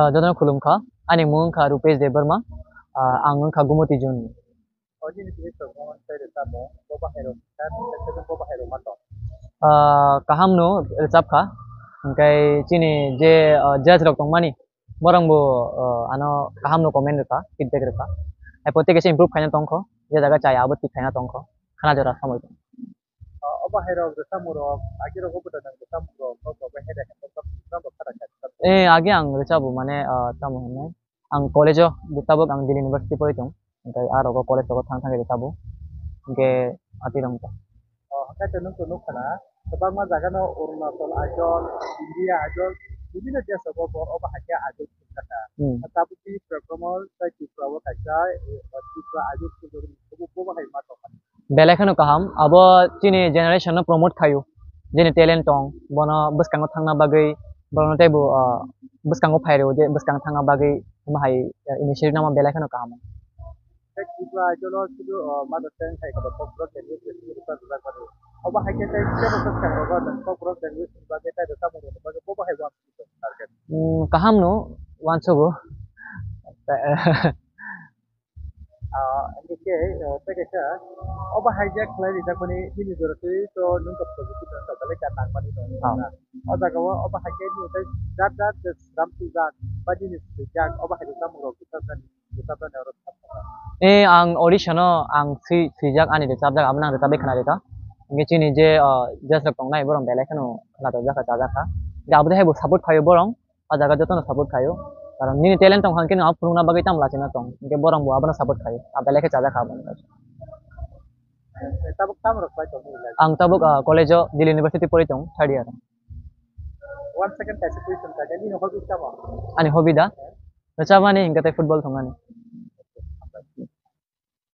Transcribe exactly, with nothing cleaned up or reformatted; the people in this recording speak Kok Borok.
Ah, jotono khulumkha. Ani mung wngkha Rupesh Debbarma. Ah, ang wngkha Gumoti Jun ni. Ah, kaham no rwchapkha. Hwnkhe chini je, ah, judge rok tongmani, borok bo, ah, ano kaham no comment rwkha, feedback rwkha. Hai pore tei kaisa improve khaina tongkho, je jaga chaya abo thik khaina tongkho. Khana jora samui tong. Ah, obo hai rok rwchapmung rok, agi rok obo da nang rwchapmung rok, rok rok bai hai da hai rok rok rok khara kha. Eh, agi ang rwchabo mane, ah, tamo hinai. Ang college o, tabuk ang Delhi University pori tong. Hingke ah rogo college rogo thang thang rwchabo. Hingke ati rong ta. Oh, hingke to nung to nuk khana, kwbangma jaga no Arunachal Ajol, India Ajol, bibhinno desh rogo bo obo hai khe Ajol khum kha. Hmm. Tabuk ni program o tai Tripura o kaisa, eh, Tripura Ajol khum rok ni obo bo hai ma tong kha. Belai kheno kaham. Abo chini generation no promote khaio. Jeni talent tong, bono bwskango thangna bagwi, bono teibo, ah, bwskango phairwo je bwskang thangna bagwi, omo hai, ah, initiative nangma belai kheno kaham. Tei Tripura Idol o sudu, ah, mother tongue hai khe Kokborok language ni request rijak mani. Obo hai khe tei tebo bwskango Kokborok language ni bagwi tei rwchapmung rokni bagwi bobo hai uansukgo target. Hmm, kaham no uansugo. Ah, hingke, ah, tei kaisa, obo hai je khlai rijak mani, nini jora twi to nung kok positive no belai ka nang mani no. Ah. O jaga o, obo hai ke nini tei jat jat je sram twijak, ba nini swijak, obo hai je samung rok twijak nani, twijak nani oro. Eh, ang audition o, ang swi-, swijak ani rwchapjak, abo nang rwchapwi khna rwkha. Hingke chini je, ah, judge rok tongnai, borok belai kheno khna rwjak kha, chajak kha. Hingke abo de hai bo support khaio borok. O jaga jotono support khaio. Karon nini talent tong kha, hwnkhe no phunukna bagwi tamo lachina tong. Hwnkhe borok bo abono support khaio. A belai khe chajak kha abono. Tabuk tamo rok pai tong nini life? Ang tabuk, ah, college o Delhi University pori tong, third year. One second kaisa question kha, nini hobby tamo? Ani hobby da? Rwchapmani hwnkhe tei football thwngmani.